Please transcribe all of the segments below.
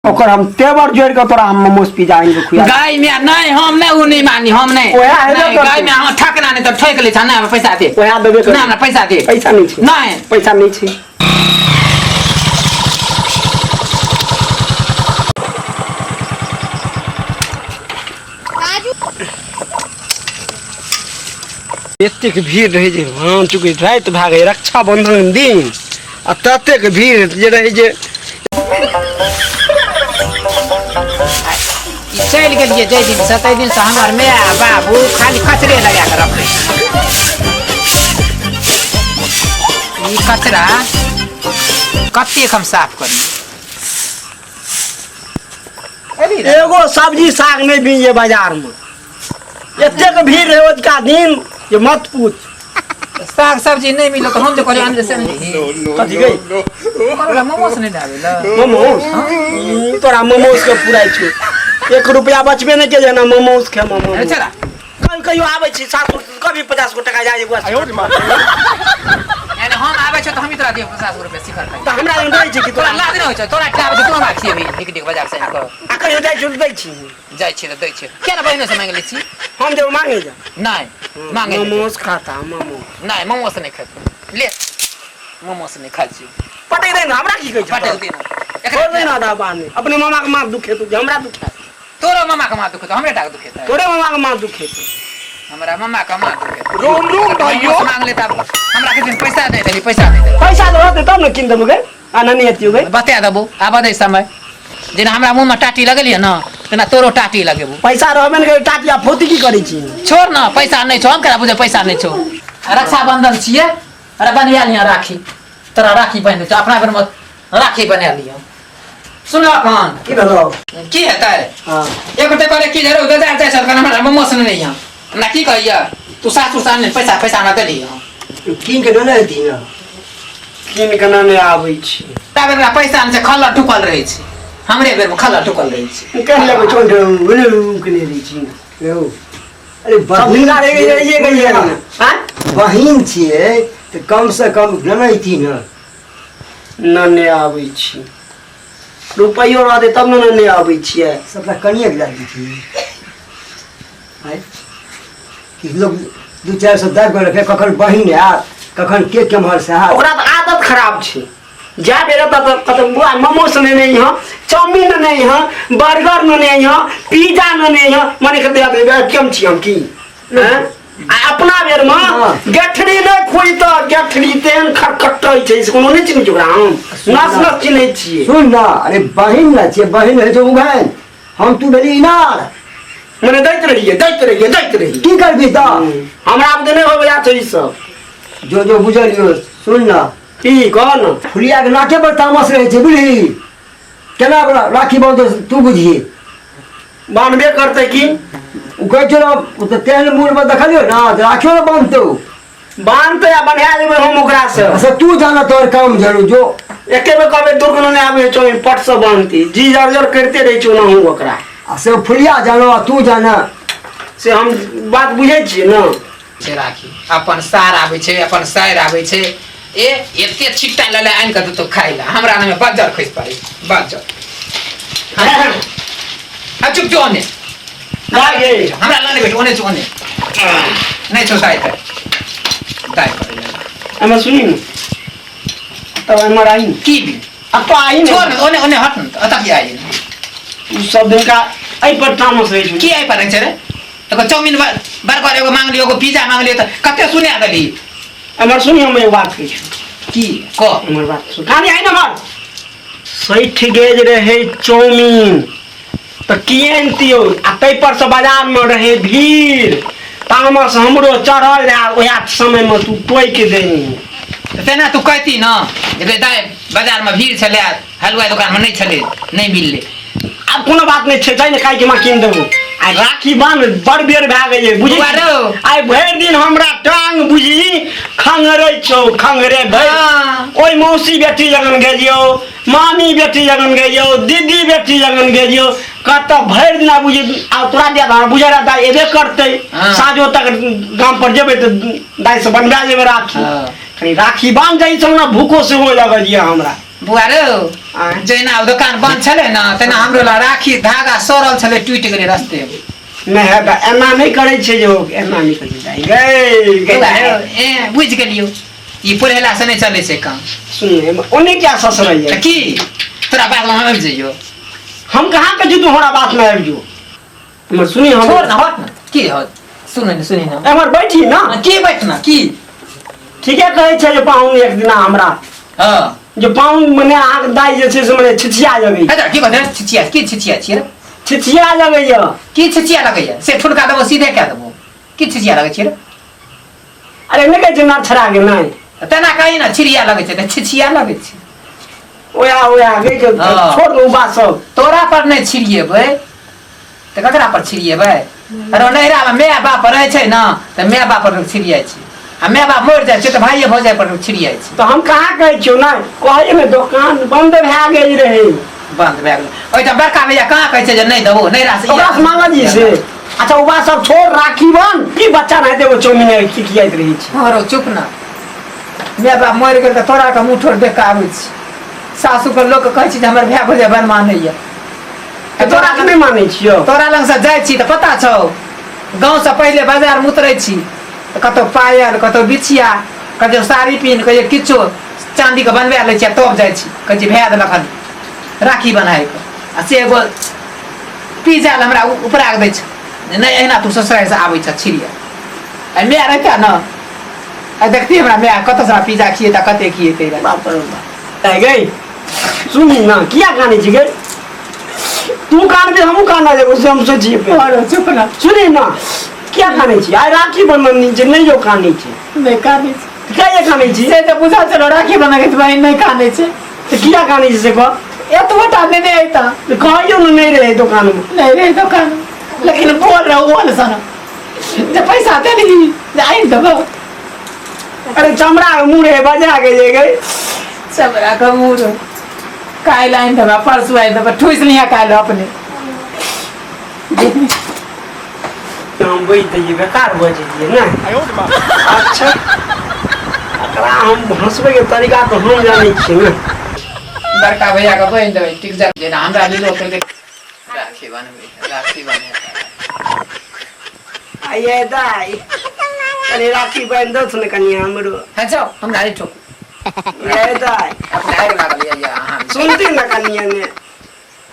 ओकर हम तेवर जोड़ के तोरा हम मोमोज पिज्जा आनि के खुआ गाय में नहीं, हम नहीं, उ नहीं मानी, हम नहीं। ओएह हेबे नहीं, करतै। गाय में हम ठकना नहीं तो ठोक ले छा, नहीं हमरा पैसा दे। ओएह देबे करतै। नहीं, हमरा पैसा दे। पैसा नहीं छै। नहीं। पैसा नहीं छै। एतेक भीड़ रहै जे भान चुकी राति भए गेलै रक्षाबंधन दिन आ ततेक भीड़ जे रहै जे ई चलि गेलियै जाहि दिनसँ ताहि दिनसँ हमर माय बाबू खाली कचरे लगा कऽ रखै ई कचरा कतेक हम साफ करी। एगो सब्जी साग नहीं बिके बाजार में, एतेक भीड़ रहे ओतका दिन जे मत पूछ। साग सब्जी नहीं मिलो तो हम जो कहलियै आनले से नहीं। कथी गई? हमरा मोमोस नहीं लाबै ला। मोमोस? तोरा मोमोस के पुराइ छौ, 1 रुपया बचबे नहीं के जेना मोमोस खे मोमोस। अरे चला। कभी कहियो आबै छी सासुर, कभी 50 गो टका जाइ बुआ। यानी हम आबै छौ तऽ हम तोरा देब 50 गो रुपया शिखर खाइ। तऽ हमरा लग रहै छै कि तोरा तोरा लाज नहि होइ छौ? तोरा एकटा आबै छौ, तू हमरा खिएबही नीक नीक बाजार से आनि कऽ। आ कहियो जाइ छौ तऽ दै छी। जाइ छियै तऽ दै छियै। किया ने बहिनो से मांगि लै छी? हम जब मांगे जा। नहि, मांगे नहि। मोमोस खाता मोमोस। नहि, मोमोस नहि खेतौ। ले, मोमोस नहि खाइ छी। पटै दे ने, हमरा की कहै छै? पटै दे ने। छोड़ दे ने आधा बाहर। अपने मामा के माथ दुखेतौ कि हमरा दुखायत? तोरो मामा के माथ दुखेतौ, हमरे टा के दुखेतौ? तोरे मामा के माथ दुखेतौ। हमरा मामा के माथ दुखेतौ। रोम रोम भाइयो। मोमोस मांग ले तब हमरा के दिन पैसा दे देली, पैसा दे देली। पैसा रहतै तब ने कीन देबौ गे। आ ननी एतियो गे। बता देबो, आबऽ दे समय। जेना हमरा मुँह में टाटी लगेलियै ने तेना तोरो टाटी लगेबो। पैसा रहबे ने करे, टाटी आ फौती की करै छी? छोड़ न, पैसा नहीं छौ, हम केना बुझे पैसा नहीं छौ? रक्षाबंधन छियै, अरे बनिया लिया राखी, तोरा राखी बान्हि दै छौ, अपना बेर में राखी बना लिअ। सुनलक हन? की भेलौ? की हेतै? हाँ। एक गोटे कहले की जे रौ बाजार जाइ छल, हमरा मोमोस नहि यहाँ। हमरा की कहैया तू सासुर से आनले पैसा, पैसा हमरा देली हन। कीन के नेने हेती ने? कीन के नेने आबै छी। ता बेर पैसा ने छै, खल्लर टुकल रहै छै, हमरे बेर में खल्लर टुकल रहै छै। कहि लेबै चोंट बोले के नहि रहै छी। यौ, अरे सब बहिन जिंदा रहि गेलै, रहिए गेलियै हन। आँय? बहिन छियै तऽ कम से कम नेने ने। नेने आबै छी, रुपैयो रहतै तब ने नेने आबै छियै। सबटा कनिए के लए छी कि लोग 2-4 सौ दाबि कऽ रखे, कखन बहिन आयत, कखन के केम्हर से आयत। ओकरा तऽ आदत खराब छै। जा बेर तऽ कतौ बुआ मोमोस नेने अइहँ, चाउमीन नेने अइहँ, बर्गर नेने अइहँ, पिज्जा नेने अइहँ, मने के केम छी हम की? आँय? आ अपना बेर में हाँ। गेठरी नहीं खोजत, गेठरी तेहन खटखटै छै से कोनो नहीं चिन्है छी ओकरा, हम नस नस चिन्है छियै। सुन ना, अरे बहिन ना छियै, बहिन होइ छै उघैन, हम तू भेली इनार। मने दैत रहियै, दैत रहियै, दैत रहियै। की करबी तऽ? हमरा आब तऽ नहि होय छै ई सब। जो जो बुझलियौ, सुन ना। की कह न? फुलिया के नाके पर तामस रहै छै, बुझली? केना ओकरा राखी बान्धतौ तू बुझिए। बान्हबे करतै की? ओ कहै छौ ओ तऽ तेहन मूड मे देखलियौ ना तऽ राखियो ने बान्धतौ। बान्हतै आ बन्हा देबै हम ओकरा से। अच्छा तू जाना तोहर काम जरूर जो। एके बेर कहबै दुर्ग नहि आबै छौ, पट से बान्हती, जी जर जर करिते रहै छौ ओनाहु ओकरा। आ से फुलिया जानो आ तू जाना। से हम बात बुझै छियै ने। छै राखी, अपन सार आबै छै, अपन सारि आबै छै। ए एते छिट्टा लऽ ले आनि कऽ देतौ खाइ लए, हमरा नामे बज्जर खसि पड़ै बज्जर। आ चुप जो ओने। हमरा लऽ बैठ ओने छौ, ओने नहि छौ दाइ ताइ दाइ करै लए। एमे सुनी ने तब एमहर आई ने। की भी अब तो आई ने। छोड़ ने, ओने ओने हट ने, अतः की आई उ सब दिन का एहि पर तामस रहै छै। की एहि पर रहै छै रे? एगो चाउमीन बर्गर एगो मांगलियो, एगो पिज्जा मांगलियो तऽ कते सुना देली। एमहर सुनी, हम एगो बात कहै छी। की कह? एमहर बात सुन, कहानी आई ने एमहर। 60 गेज रहै चाउमीन तऽ की आनितियौ, आ ताहि पर से बाजारमे रहै भीड़, तामस हमरो चढ़ल रहै ओएह समयमे तू टोकि देनी। तऽ तेना तू कहती ने जे गे दाइ बाजारमे भीड़ छलै, हलुआइ दोकानमे नहि छलै, नहि मिललै। आब कोनो बात नहि छै, जाइ ने खाइ के माँ कीन देबो। आइ राखी बान्ह, बड़ बेर भए गेलै बुझी। बौआ रौ। आइ भरि दिन हमरा टांग बुझी खंगरै छौ, खंगरे भरि। हाँ। ओहि मौसी बेटी लगन गेलियौ, मामी बेटी लगन गेलियौ, दीदी बेटी लगन गेलियौ, कतऽ भरि दिना बुझी। आब तोरा दिया तऽ बुझै रह दाइ एबे करतै। हाँ। साँझो तक गाम पर जेबै तऽ दाइ से बनबा जेबै राखी। हाँ। कनि राखी बान्ह जाइ छौ ने, भूखो सेहो लगल यऽ हमरा। बुआ रो आँय। जहिना ओ दोकान बंद छलै ने तेना हमरो ला राखी धागा सड़ल छलै टूटि गेलै रस्ते मे। नहि है तऽ एना नहि करै छै जे एना नहि करै छै गै गै बौआ रौ, ए बुझि गेलियौ ई पढ़ेला से नहि चलै छै काम। सुन ओने क्या ससरैया? तऽ की तोरा बात में हम आबि जइयौ? हम कहाँ के तू हमरा बात में आबि जो। हमर सुनी हम छोड़ ना, हट ना, की हट, सुन ने, सुनी ना। एमहर बैठी ना। की बैठना की? ठीके कहै छै जे पाहुन एक दिना हमरा। हाँ। जे पाहुन मने अहाँके दाइ जे छै से मने छिछिया लगै। अच्छा, की कहै छिछिया? की छिछिया छियै रे? छिछिया लगैया। की छिछिया लगैया से? ठुनका देबो, सीधे कए देबो। की छिछिया लगै छियै रे? अरे नहि कहै छै ना छड़ा के नहि। तेना कही ना, छिड़िया लगै छै तऽ छिछिया लगै छै। ओया ओया गई के। हाँ। छोड़ दू बात सब। तोरा पर नहि छिड़िएबै तऽ ककरा पर छिड़िएबै? अरे नैहरामे माय बाप रहै छै ने तऽ माय बाप पर लोक छिड़ियाइ छै, आ माय बाप मरि जाइ छै तऽ भाइये भौजाइ पर लोक छिड़ियाइ छै। तऽ हम कहाँ कहै छियौ? नहि कहै ने, दोकान बंद भए गेल रहै। बंद भए गेलै। ओहिठाम बड़का भैया कहाँ कहै छै जे नहि देबो नैहरा से? ओकरा से मांगल जी से। अच्छा, ओ बात सब छोड़, राखी बन की बच्चा नहीं देबो चाउमीन की खियाइत रहै छै। हँ रौ, चुप ना। माय बाप मरि गेल तऽ तोरा के मुँह ठोर देख कऽ आबै छी। सासुके लोक कहै छी जे हमर भाय भौजाइ बड़ मानैया। तऽ तोरा के नहि मानै छियौ? तोरा लगसँ जाइ छी तऽ पता छौ, गाँवसँ पहिले बाजारमे उतरै छी तऽ कतहु पायल, कतहु बिछिया, कतहु साड़ी पिन, कहियो किछो चाँदीके बनवा लै छी आ तब जाइ छी। कहै छी भए देलक हन राखी बनाए कऽ, आ से एगो पिज्जा लए हमरा उपरा कऽ दै छै जे नहि अहिना तू ससुरारिसँ आबै छह छिड़िया। आ माय रहिता ने, आ देखती हमरा माय कतऽसँ हमरा पिज्जा खिएता, कते खिएतै रहए। बाप रे बाप। आइ गई सुनी ना, किया कानै छी गई? तू कानबे, हमहूँ कानऽ जेबो से हम सोचिए पे। अरे चुप ना। सुनी ना, किया कानै छी? आइ राखी बंधन दिन छै, नहि जो कानै छै। नहि कानै छी। किया कानै छी? से तऽ बुझल छलो राखी बंधन के बहिन नहि कानै छै। तऽ किया कानै छी से कह। एतबो टा नेने अइता। तऽ कहियौ ने, नहि रहै दोकानमे। नहि रहै दोकान, लेकिन बोल रहो बोल सन जे पैसा देलही जे आनि देबो। अरे चमड़ा के मुँह रहे बजा के जे गई। चमड़ा के मुँह रहे। काल्हि आनि देबा, परसू आनि देबा, ठुसि लिहा काल्हि अपने। हम बैठ दैयै, बेकार भऽ जइयै ने। अच्छा, एकरा हम हंसबै के तरीका तऽ हम जानै छियै ने। बड़का भैया के बहिन देबै टिक जा जेना हमरा लीलो करके राखी बनबै, राखी बने। आइए दाइ, कनि राखी बान्हि दौथ ने कनि हमरो। हँ जाओ, हमरा नहि ठोकू। ये दाइ। अपने आगि लागल ये अहाँ। सुनती ने, कनि एने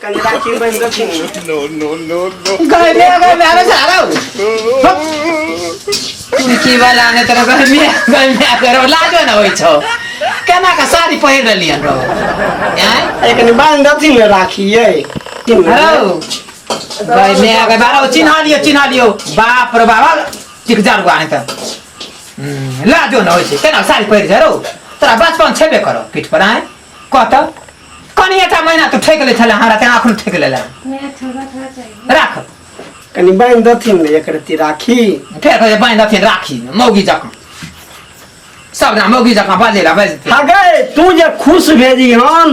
कनि राखी बान्हि दथिन ने। गए में गए में आवे से आ तुमकी वाला ने तेरा गए में गए में करो, लाजो न होई छौ। केना का साड़ी पहिर रहलियन रहो आँय? अरे कनि बान्हि दथिन ने राखी ये। हौ गए में गए बारो, चिन्हा लियो, चिन्हा लियो। बाप रे बाबा, टिक जान गुआ नहीं त लाजो न होई छै। केना साड़ी पहिर छै रौ? तोरा बचपन छेबे करो पीठ पर आँय। कह त, कनिएटा महीना तू ठकि लै छले हमरा, तेना अखन ठकि लेले। राख। कनि बान्हि दथिन ने एक रत्ती राखी। फेर कहै छै बान्हि देथिन राखी, मौगी जकाँ सब ना मौगी जकाँ बाजै ला बाजते। हँ गै, तू जे खुश भेजी हन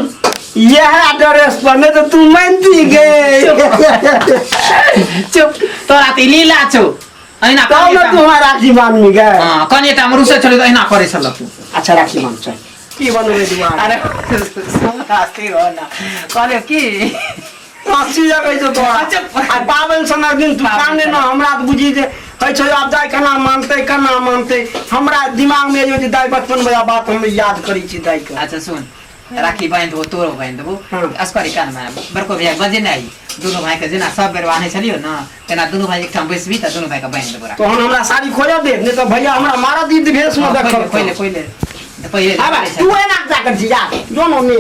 इएह ड्रेस पर, नहि तऽ तू मानती गे। चुप, तोरा तऽ ई लीला छौ अहिना। तब ने तू हमरा राखी बान्हबी गे। हँ, कनिएटा मे रुसै छलै तऽ अहिना करै छल तू। अच्छा, राखी बान्ह, चल। की बनबै दुआर? अरे हँसी हो ना, कहलियौ की हँसी लगै छौ तोरा? अच्छा। आ पाबनि सनक दिन तू काने न, हमरा तऽ बुझी जे कहै छौ आब दाइ केना मानतै, केना मानतै। हमरा दिमाग मे एलै जे दाइ बचपन वाला बात हम याद करै छी दाइ के। अच्छा सुन, राखी बान्हि देबो, तोरो बान्हि देबो। हाँ। असकरे कानमे बड़को भैया बजेने आई दुनू भाई के, जेना सब बेर बान्है छलियौ ने तेना दुनू भाई एकठाम बैसबी तऽ दुनू भाई के बान्हि देबो राखी। तहन हमरा साड़ी खोजऽ दे, नहि तऽ भैया हमरा मारत ई भेष मे। हाँ, देखब। खोले, खोले, तऽ पहिले आबे तू एना जा कर छी, जा जो ने।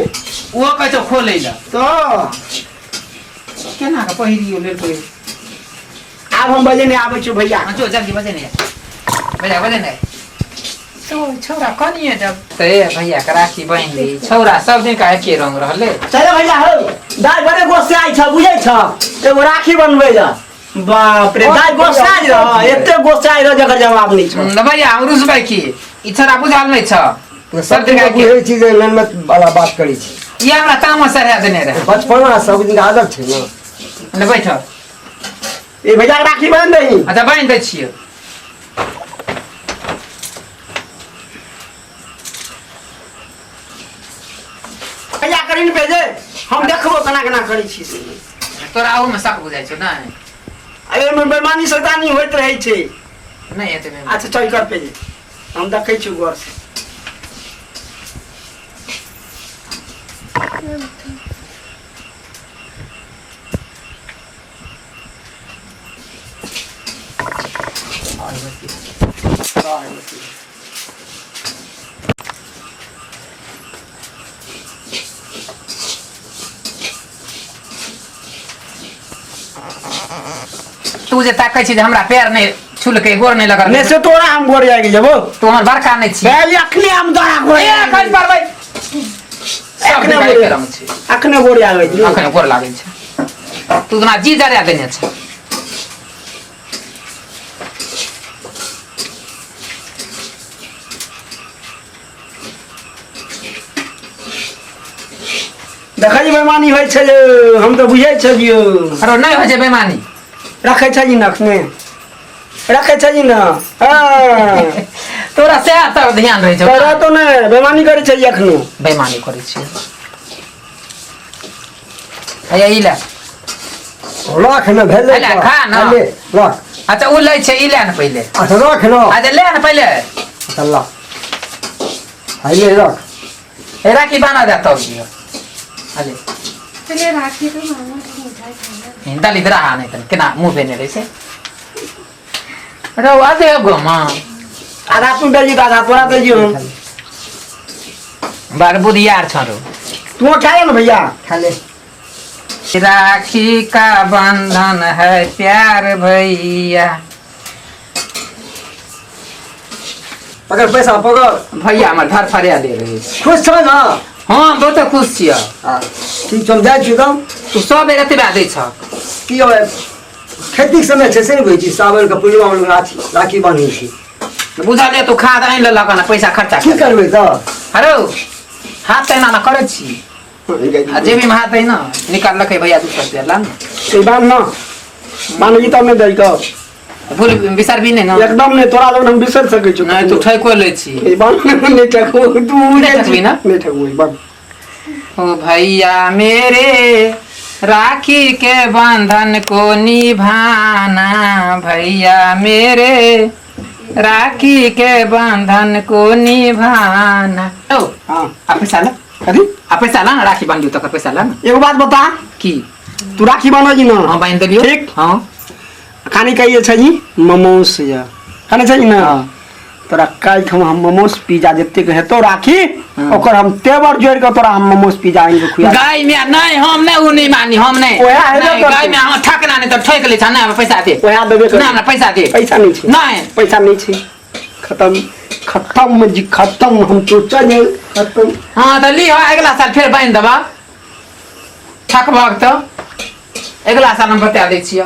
ओहो कहै छौ खोलै लए। तऽ केना कऽ पहिरियौ लेलकै? आब हम बजेने आबै छियौ भैया। हाँ, जो जल्दी बजे ने भैया, बजे ने। तो छौरा कनिए जब तऽ ए भैया के राखी बान्हि ली। छौरा सब दिन का एके रंग रहले। चले भैया हौ, दाइ बड़े गोस्साइ छ, बुझै छ? एगो राखी बनबै जा। बाप रे, दाइ गोस्साइ रह, एते गोस्साइ रह जकर जवाब नहि छ। न भैया, हम रुसबै की? ई छौरा बुझल नहि छ, सब दिन का एके। बुझै छी जे मेहनत वाला बात करै छी। ई हमरा तामस चढ़ा देने रहे। बचपना सब दिन के आदत छै ने। ने बैठ। ए भैया के राखी बान्हि दही। अच्छा, बान्हि दै छियौ। केना केना करै छी से। तोरा अहू में शक बुझाइ छौ नहि? अरे ओहिमे बेमानी शैतानी होइत रहै छै। नहि हेतै बेईमानी। अच्छा चल कर पे हम देखै छी गौर से। तू जे ताकै छी जे हमरा पैर नहि छुलकै गोर नहि लगल। नहि से तोरा हम गोर लागि जेबो। तू हमर बड़का नहि छी। पहले अखने हम तोरा गोर ए खस पड़बै। सब अखने निकालि गोर के रंग छै। अखने गोर आबै छै। अखने गोर लागै छै। तू तऽ हमरा जी जरा देने छै। देखै छी बेमानी होइ छै जे हम तऽ बुझै छलियौ। अरे नहि होइ छै बेमानी। रखै छही ने अखने रखै छही ने। हँ। तोरा सएह तऽ ध्यान रहै छौ। तोरा तो नहि बेमानी करै छही अखनो। बेमानी करै छियै। हैया ई ले। रख ने भेलै। ले, खा न। ले रख। अच्छा ओ लै छै ई ले ने पहिले। अच्छा रख न। अच्छा ले ने पहिले। अच्छा ला है ले रख। हे राखी बाना दे तब दियौ। अले पहिले राखी तो मामा के मिठाई खाना। दलित रहा नहि तऽ केना मुँह बेने रहै छै। रौ आ दे गो माँ। आधा तू दै आधा तोरा दै हम। बड़ बुधियार छ रौ। तू खा ले ने भैया। खा ले। राखी का बंधन है प्यार भैया। पकड़ पैसा पकड़। भैया हमर धर फरिया दे रहे। खुश छ न? हाँ हम बहुत खुश छियै। हाँ, ठीक छौ हम जाइ छी तब। तू सब बेर एतबे दै छ। की होय खेतीके समय छै से नहि बुझै छी सावन के पूर्णिमा मे लोक राखी राखी बान्है छै। बुझल तू खाद आनि लेलक हन पैसा खर्चा की करबै तऽ? हरो हाथ तऽ एना ना करै छी आ जेबी में हाथ है ना निकाललकै भैया 200 रुपया ला ने। ई बान्ह न बान्ह ई तब नहि दै कऽ। भूल बिसरबी नहि ना? एकदम नहि तोरा लग हम बिसरि सकै छी। नहि तू ठैको लै छी। ई बान्ह नहि ठकबो तू नहि ठकबी ना? नहि ठकबो ई बान्ह। ओ भैया मेरे राखी के बंधन को निभाना भैया मेरे राखी के बंधन को निभाना। ओ हाँ आ पैसा ला। कथी? आ पैसा ला ना राखी बांधियो तकर पैसा ला ना। एगो बात बता। की? तू राखी बान्है छी ना? हाँ बांधि देलियो। ठीक। हाँ। खाने कहिए छै मोमोस या खाने छै ना? हाँ। तोरा काल्हि हम मोमोस पिज्जा जतेक हेतौ राखी हाँ। ओकर हम तेवर जोड़ि कऽ तोरा हम मोमोस पिज्जा आनि कऽ खुआ। गाय में नहीं हम नहीं उ नहीं मानी हम नहीं। ओएह हेबे नहीं, करतै। गाय में हम ठकना नहीं तो ठक ले छ नहीं हमरा पैसा दे। ओएह देबे करतै। ना हमरा पैसा दे। पैसा नहीं छै। नहीं। पैसा नहीं छै। खत्म खत्म जी खत्म हम तो चल खत्म। हाँ तो ली अगला साल फिर बांधि देबा। ठकबहक तो अगला साल हम बता दै छियौ।